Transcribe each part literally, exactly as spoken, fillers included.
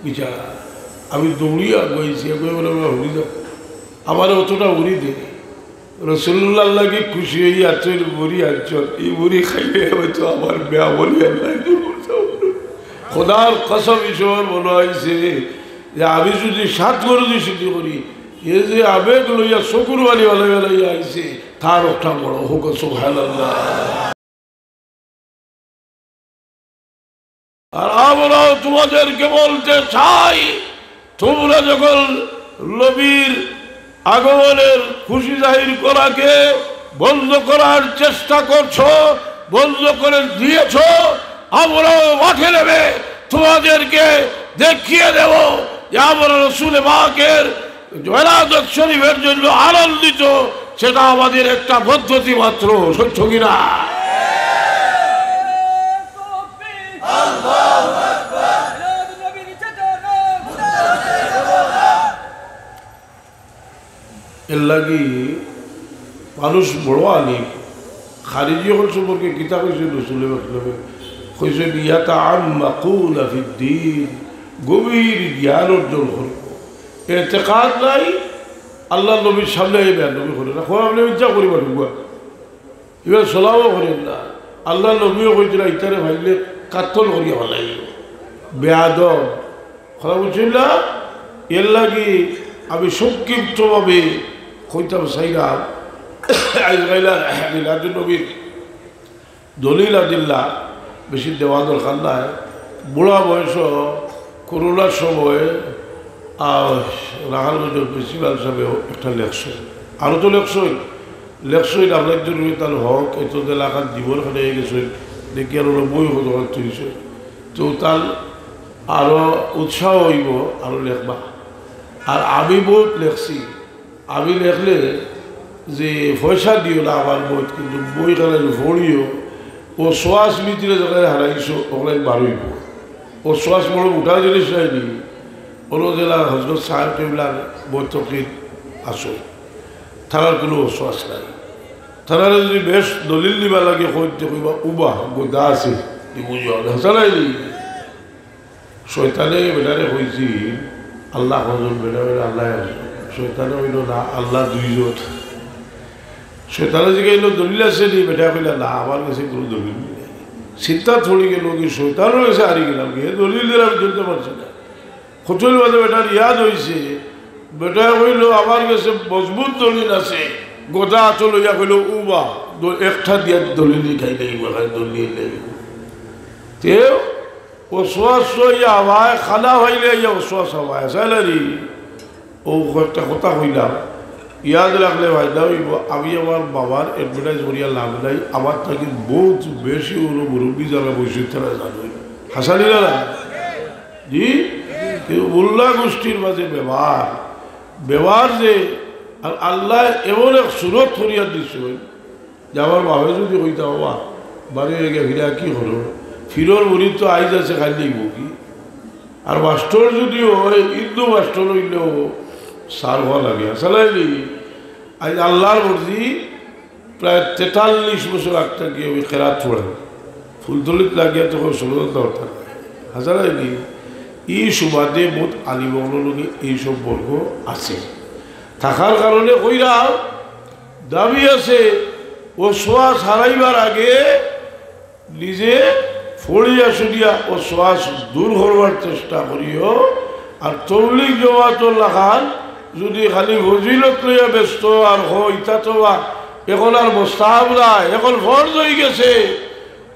বিচারা। আমি দৌড়িয়া আগুয়াইছি, আগুয়াই বলে, "বাবা, হুনি যাও।" আমারে অতটা হুনি দে। রসুলুল্লাহর লাগি খুশি অইয়া আতর বড়ি আনছইন, ই বড়ি খাইলে হয়তো আমার বেয়ামলি আল্লাহ দূর করতে পারবে। খোদার কসম, ঈশ্বর মনে অইছে যে আমি যুদি সাত গরু দি সিদ্ধি করি, এ যে আবেগ লইয়া চকুর পানি ফালাই ফালাই আইছে, তার একটা বড় হোক, সুবহানাল্লাহ। আর আমরাও তোমাদেরকে বলতে চাই, তোমরা যখন নবীর আগমনের খুশি জাহির করাকে বন্ধ করার চেষ্টা করছো, বন্ধ করে দিয়েছো, আমরাও মাঠে নেমে তোমাদেরকে দেখিয়ে দেব যে আমরা রসুল পাকের ওলাদত শরীফের জন্য আনন্দিত, সেটা আমাদের একটা পদ্ধতি মাত্র, সত্য কিনা? এর লাগি মানুষ বড় আলিম, খারিজি অকল সম্পর্কে কিতা কইছইন রসুল পাকে? কইছইন, "ইয়াতাআম্মাকুনা ফিদ্দীন", গভীর জ্ঞান অর্জন করবো। এতেকাদ নাই, আল্লাহর নবীর সামনে এই বেয়াদবি করে না। কয়, "আপনে ইচ্ছা করি পারুন।" ইবার সালামও করেন না। আল্লাহর নবীও কইছিলা, "ইতারে পাইলে কাতল করিয়া ফালাইও, বেয়াদব।" কথা বুঝছইন না? এর লাগি আমি সংক্ষিপ্তভাবে কইতাম চাইরাম, আইজ গাইলা মিলাদুন নবীর দলিল আদিল্লা বেশি দেওয়া দরকার নাই। বুড়া বয়স, করোনার সময়, আহ, রাখালগঞ্জর প্রিন্সিপাল সাহেব একটা লেখছইন, আরও তো লেখছইন, লেখছইন, আপনার জন্য তার হক, এত এলাকার জীবন খাটাই গেছইন, দেখি আরও বই কত তুলছে, তো তার আরও উৎসাহ অইবো, আরও লেখবা। আর আমি বউত লেখছি, আমি লেখলে যে পয়সা দিও না আমার বউত, কিন্তু বই খান পড়িও, অসওয়াস ভিতরে যেখান হারাইছো, ওখান বারইবো। অসওয়াস বড় মোটা জিনিস নায়নি, অনো যেলা হজরত সাহেব কিবলার বৈঠকে আছো, তারার কোনো অসওয়াস নাই। তারারে যদি বেশ দলিল দিবার লাগি কইতে কইবা, উবা, গোদা আছে, ই বুঝো, হাছা নায়নি? শয়তানে বেটারে কইছিল, "আল্লাহ কয়জন?" বেটা কইলো, "আল্লাহ একজন।" শয়তানে কইলো, "না, আল্লাহ দুইজন।" শয়তানে জিগাইলো, "দলিল আছে নি?" বেটা কইলা, "না, আমার গেছে কোনো দলিল নাই।" চিন্তাত পড়ি গেলো কি, শয়তানর গেছে হারি গেলাম, হে দলিল দিয়া আমি ধরতে পারছি না। কতদিন বাদে বেটার ইয়াদ অইছে, বেটায় কইলো, "আমার গেছে মজবুত দলিল আছে।" গোদা আতো লইয়া কইলো, "উবা, দ-, একটা দিয়া দলিল খাই দেই, দলিল নেই।" তেও অসওয়াস অইয়া হাওয়ায়, খানা খাইলে আইয়া অসওয়াস হাওয়ায়, চাইলারি? ও একটা কথা কইলাম, ইয়াদ রাখলে ফায়দা অইবো। আমি আমার বাবার advertise করিয়া লাভ নাই, আমার থাকি বউত বেশি অনো মুরব্বি যারা বইছইন তারা জানইন। হাছা নি না? জি? কিন্তু মোল্লা গোষ্ঠীর মাঝে ব্যবহার, ব্যবহার যে, আর আল্লায় এমন এক সুরত করিয়া দিছইন, যে আমার বাপে যদি কইতা, "বাবা, বাড়ি অইয়া গিয়া ফিরা কি করো? ফিরর মুরিদ তো আইজ আছে, কাইল নেই কি?" আর মাস্টর যদি অয়, হিন্দু মাস্টর অইলেও সার হওয়া লাগে। আসলে নি, আইজ আল্লাহর মর্জি, প্রায় তেতাল্লিশ বছর আগ থাকি আমি কেরাত পড়াই। ফুলতলিত লাগিয়া তো কোনো সুরত দরকার নাই। হাছা নায়নি? ই সুবাদে বউত আলিম অকলর লগে ই সম্পর্ক আছে। থাকার কারণে কইরা দাবি আছে, অসওয়াস হারাইবার আগে নিজে পড়িয়া শুনিয়া অসওয়াস দূর করবার চেষ্টা করিও। আর তবলিগ জমাতর লাখান যদি খালি ফজিলত লইয়া ব্যস্ত আর অয়, ইতা তো বা এখন আর মুস্তাহাব নায়, এখন ফরজ অইগেছে।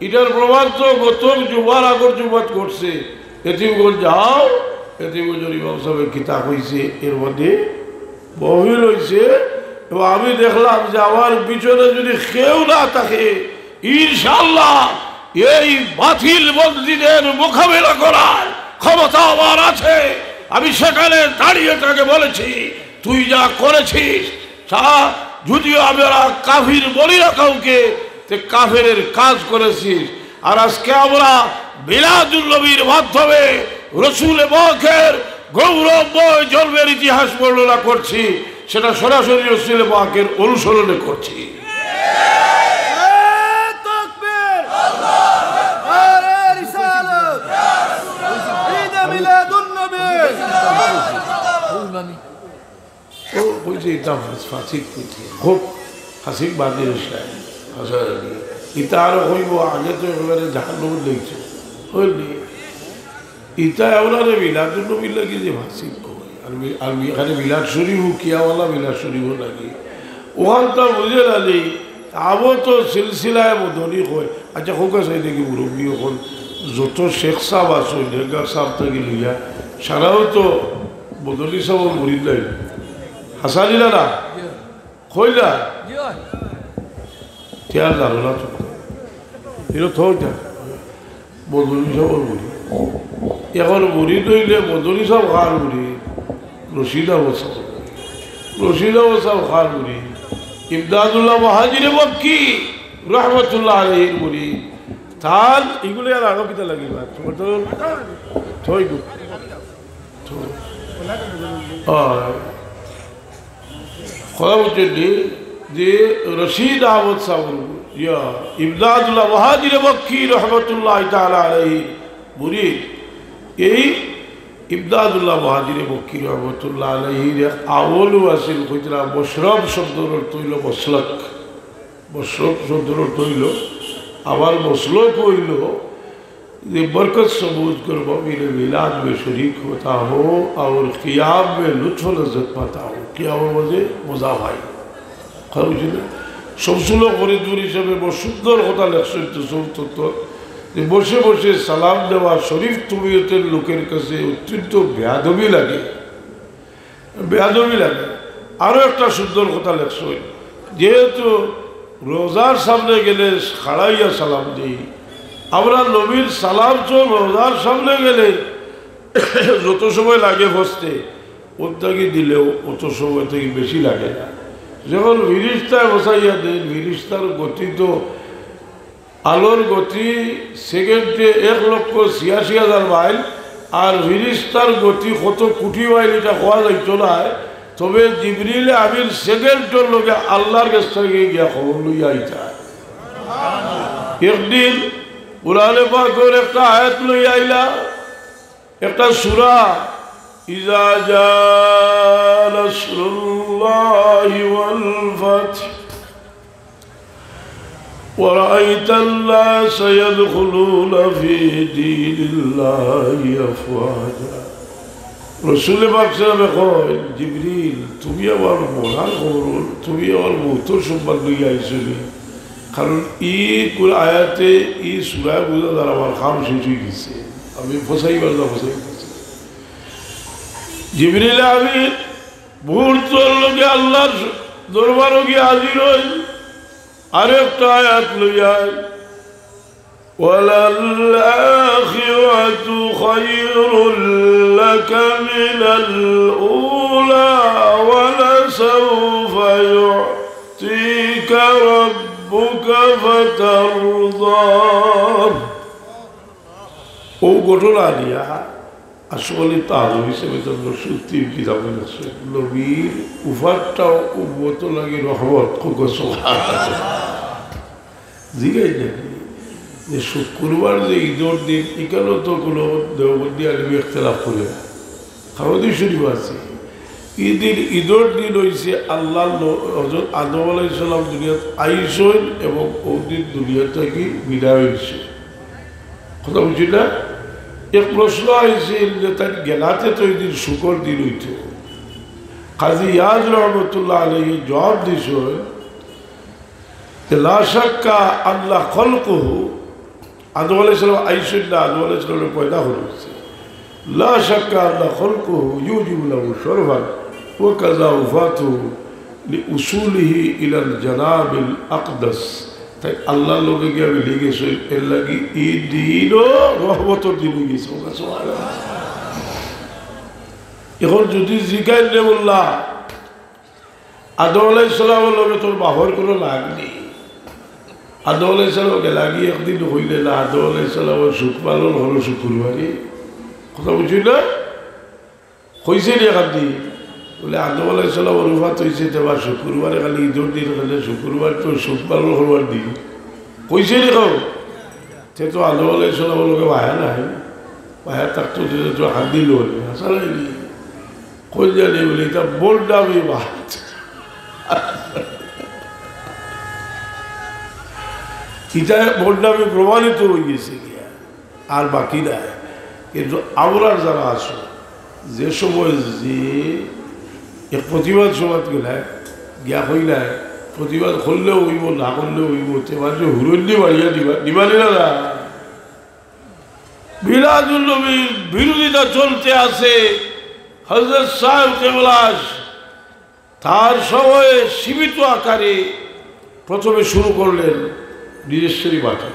ইটার প্রমাণ তো গত জুমার আগর জুমাত ঘটছে। এতিমগঞ্জ যাও, এতিমগঞ্জর ইমাম সাবে কিতা কইছে, এর মধ্যে মহফিল অইছে, এবং আমি দেখলাম যে আমার পিছনে যদি কেউ না থাকে, ইনশাআল্লাহ এই বাতিল বন্দীদের মোকাবেলা করার ক্ষমতা আমার আছে। আমি সেখানে দাঁড়িয়ে তাকে বলেছি, "তুই যা করেছিস, তা যদিও আমরা কাফির বলি না কাউকে, তে কাফেরের কাজ করেছিস।" আর আজকে আমরা মিলাদুন নবীর মাধ্যমে রসুল পাকের গৌরবময় জন্মের ইতিহাস বর্ণনা করছি, সেটা সরাসরি রসুল পাকের অনুসরণে করছি। নারায়ে তাকবীর! নারায়ে রিসালাত! ঈদে মিলাদুন নবী! ও কইছে, "ইটা ফাস-, ফাসিক কইছে।" খুব ফাসিক বাদে ইসলাম। আচ্ছা, ইটা আরো কইবো, আগে তো একেবারে জাহান্নামে লইছে। বুঝলি? ইটা এমন আরে মিলাদুন নবীর লাগি যে ফাসিক কয়। আর মি-, আর মি-, এখানে মিলাদ শরীফ কিয়াওয়ালা মিলাদ শরীফ লাগে। ওখান তো বুঝে না নি, আবো তো সিলসিলায় মদনী কয়। আচ্ছা, হোক আছে দেখি মুরব্বী অখন যত শেখ সাহেব আছে, লেঙ্গার সাহেব থাকি লইয়া, সারাও তো মদনী সাহেবর মুরিদ নাই। হাসানি না না? কইলা? তে আর জানো না তো। এরা তো যা। মদনী সাহেবর মুরিদ। এখন মুরিদ অইলে মদনী সাহেব কার মুরিদ? রশিদ আহমদ সাহেব। রশিদ আহমদ সাহেব কার মুরিদ? ইমদাদুল্লাহ মুহাজিরে মক্কি রহমতুল্লাহ আলাইহির মুরিদ। তান ইগুলো আর আরো কিতা লাগিবা? তোমার তো থই গো। তো, আহ, কথা বুঝছেন নি? যে রশিদ আহমদ সাহেব, ইয়া, ইমদাদুল্লাহ মুহাজিরে মক্কি রহমতুল্লাহ তাআলা আলাইহি মুরিদ। এই ইমদাদুল্লাহ মুহাজিরে মক্কি রহমতুল্লাহ আলাইহির এক আমলও আছিল, কইতরা মশরব শব্দর অর্থ অইল মসলক। মশরব শব্দর অর্থ অইল, আমার মসলক অইল যে برکت سبوز کر مومن میلاد میں شریک ہوتا ہو اور قیام میں لطف و لذت پاتا ہو۔ কিয়ামর মাঝে মজা পাই। কারণ কি না? শামসুল হক ফরিদপুর হিসাবে বড় সুন্দর কথা লেখছেন তো, সব তত্ত্ব, যে বসে বসে সালাম দেওয়া শরীফ তবিয়তের লোকের কাছে অত্যন্ত বেয়াদবি লাগে। বেয়াদবি লাগে। আরো একটা সুন্দর কথা লেখছইন, যেহেতু রোজার সামনে গেলে খাড়াইয়া সালাম দেই, আমরা নবীর সালাম তো রোজার সামনে গেলে যত সময় লাগে ফসতে, ওর থাকি দিলেও অত সময় থাকি বেশি লাগে না। যখন ফিরিস্তায় বসাইয়া দেন, ফিরিস্তার গতি তো আলোর গতি সেকেন্ডে এক লক্ষ ছিয়াশি হাজার মাইল, আর ফিরিস্তার গতি কত কোটি মাইল, এটা কওয়া যাইতো নায়। তবে জিবরিল আমিন সেকেন্ডর লগে আল্লাহর গেছ থাকি গিয়া খবর লইয়া আইতা। একদিন কোরআনে পাকর একটা আয়াত লইয়া আইলা, একটা সূরা, إذا جاء نصر الله والفتح ورأيت الناس يدخلون في دين الله أفواجا। রসুল পাক সাল্লাল্লাহু আলাইহি ওয়াসাল্লামে কইন, "জিবরিল, তুমি আমার মরার খবর, তুমি আমার মউতর সংবাদ লইয়া আইছো নি?" কারণ ই কুল আয়াতে, ই সূরায় বুঝা যার আমার কাম শেষ অই গেছে, আমি ফসাইবার না ফসাই গেছি। জিবরিল আমিন মুহূর্তর লগে আল্লাহর দরবারো গিয়া হাজির অইন। আরেকটা আয়াত লইয়া আইন, وللآخرة خير لك من الأولى ولسوف يعطيك ربك فترضى। ও ঘটনা দিয়া আসলে তার হিসেবে তো রসুল তিন কিতাবে লেখছে, নবীর উফাতটাও উম্মত লাগি রহমত। খুব সুবহানাল্লাহ। জিগাই দেখি যে শুক্রবার যে ঈদর দিন, এখানেও তো কোনো দেওবন্দি আলিম ইখতিলাফ করে না। কারণ এই শরীফ আছে। ঈদের, ঈদর দিন অইছে আল্লাহর ন-, হযরত আদম আলাইহিস সালাম দুনিয়াত আইছইন এবং ওই দিন দুনিয়া থাকি বিদায় অইছে। কথা বুঝি না? এক প্রশ্ন আইছিল যে তাইন গেলাতে তো ওই দিন শুকর দিন অইতো। কাজী ইয়াজ রহমতুল্লাহ আলাইহি জবাব দিছইন যে لا شك أن خلقه আদম আলাইহিস সালাম আইছইন না, আদম আলাইহিস সালামরে পয়দা করা অইছে। لا شك أن خلقه يوجب له شرفا وكذا وفاته لوصوله إلى الجناب الأقدس। তাইন আল্লাহর লগে গিয়া মিলি গেছইন, এর লাগি ই দিনও রহমতর দিন অই গেছে। সুবহানাল্লাহ। এখন যদি জিগাইন রে মোল্লা, আদম আলাইহিস সালামর লগে তোর বাপর কোনো লাগ নি। আদম আলাইহিস সালাম গেলাগি একদিন কইলে না, আদম আলাইহিস সালামর শোক পালন হলো শুক্রবারে। কথা বুঝি না? কইছে নি একদিন? বলে, "আদম আলাইহিস সালামর উফাত অইছে, তে বা শুক্রবারে খালি ঈদর দিন, খালি শুক্রবার তো শোক পালন করবার দিন।" কইছে নি কেউ? তে তো আদম আলাইহিস সালামর লগে মায়া নাই। পায়া থাকতো যে তো হাত দিল, আসলে কই জানি বলে, এটা ভণ্ডামি বাদ। এটা ভণ্ডামি প্রমাণিত হয়ে গেছে গিয়া, আর বাকি নাই। কিন্তু আমরা যারা আছো, যে সময় যে এক প্রতিবাদ সভাত গেলায়, গিয়া কইলায়, প্রতিবাদ করলেও হইব, না করলেও হইব, তে মাঝে হুরন্দি বাড়িয়া দিবা, দিবা নিলা না। মিলাদুন নবীর বিরোধিতা চলতে আছে। হযরত সাহেব কেবলা তার সময়ে সীমিত আকারে প্রথমে শুরু করলেন নিজেশ্বরী মাঠে।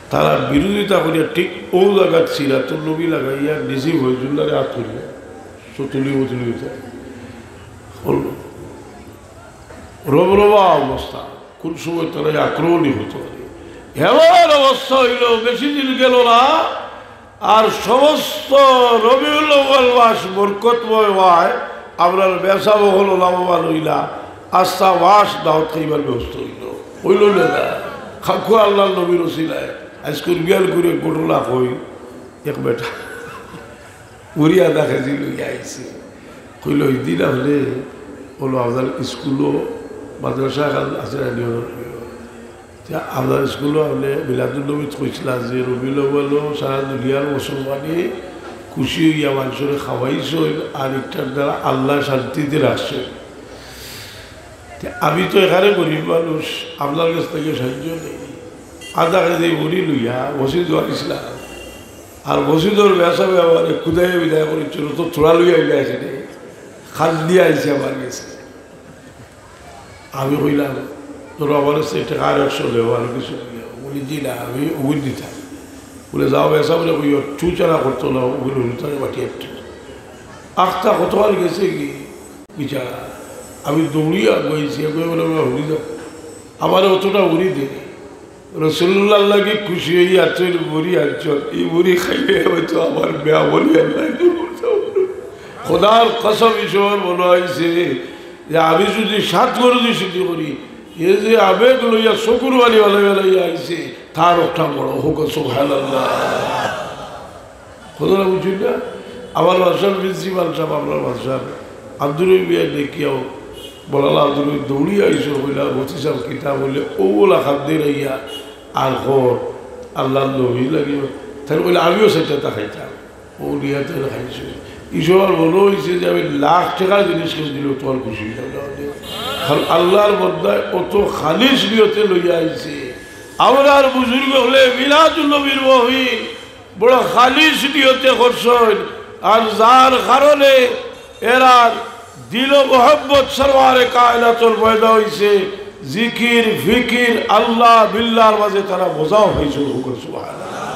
তারা বিরোধিতা করিয়া ঠিক ও জায়গাত সিরাতুন নবী লাগাইয়া নিজে ফয়জুল্লাহরে আত করিয়া চতুলি বতুলি উঠে করল। রবরবা অবস্থা, কোন সময় তারা আক্রমণী হতে পারে। এমন অবস্থা হইল, বেশি দিন গেল না, আর সমস্ত রবিউল আউয়াল মাস বরকতময় হয়। আমরা বেসা বহল লাভবান হইলা, আস্তা মাস দাওয়াত খাইবার ব্যবস্থা হইল। হইল না, না? খাকু আল্লাহর নবীর ওসিলায়। আজকে বিয়াল করে ঘটনা কই, এক বেটা উড়িয়া দেখে যে লইয়া আইছে। কইল, "ওই দিন আপনি বলো, আপনার স্কুলও মাদ্রাসা খান আছে না নিয়ম?" তে আপনার স্কুলও আপনি মিলাদুন নবীত কইছিলা যে রবিউল আউয়ালও সারা দুনিয়ার মুসলমানে খুশি হইয়া মানুষরে খাওয়াইছইন, আর ইটার দ্বারা আল্লাহ শান্তিতে রাখছইন। তে আমি তো এখানে গরিব মানুষ, আপনার কাছ থেকে সাহায্য নেই। আধা কেজি মুড়ি লইয়া মসজিদ আইছিলাম, আর মসজিদর বেসা ব্যবহারে খুদাইয়া বিদায় করেছিল, তো থোড়া লইয়া আইলা এখানে, খান দিয়া আইছে আমার কাছে। আমি কইলাম, "তোর আমার কাছে টাকা আর একশো লেও, আর কিছু লইয়া।" বলি, "জি না, আমি ওগুন দিতাম।" বলে, "যাও, বেসা বলে কইও, চুচারা করতো না, ওগুলো হুতারে বাটি একটু।" আখতা কতবার গেছে কি বিচারা, আমি দৌড়িয়া আগুয়াইছি, আগুয়াই বলে, "আমরা হুড়ি দাও, আমার অতটা হুড়ি দে।" রসুল্লাহর লাগি খুশি হইয়া তুই মুড়ি আনছস, এই মুড়ি খাইলে হয়তো আমার বিয়া বলি আল্লাহ।" খোদার কসম, ঈশ্বর মনে হয়েছে যে আমি যদি সাত গরু দিয়ে সিদ্ধি করি, এ যে আবেগ লইয়া চকুর বালি বালাই বালাই আইছে, তার একটা বড় হোক, সুবহানাল্লাহ। খোদারা বুঝুন না, আমার মাদ্রাসার প্রিন্সিপাল সাহেব, আপনার মাদ্রাসার আব্দুর রহিম মিয়া দেখিয়াও বলালা, আব্দুর রহিম দৌড়িয়া আইসো, কইলা, "মতি সাহেব কিতা?" বলে, "ও বলা খাদ্যে রইয়া আর খর আল্লাহর নবী লাগিও।" তাহলে কইলে, "আমিও সেটা তা খাইতাম।" ও নিয়ে তাহলে খাইছো। ঈশ্বর মনে হয়েছে যে আমি লাখ টাকার জিনিস কেউ দিলেও তোমার খুশি হয়ে যাবে। কারণ আল্লাহর বন্দায় অত খালিস নিয়তে লইয়া আইছে। আমরার বুজুর্গ হলে মিলাদুন নবীর মহফিল বড় খালিস নিয়তে করছইন, আর যার কারণে এরার দিলো মোহাম্মদ সরওয়ারে কায়নাতর পয়দা হইছে, জিকির ফিকির আল্লাহ বিল্লাহর মাঝে তারা মজাও হইছে। সুবহানাল্লাহ।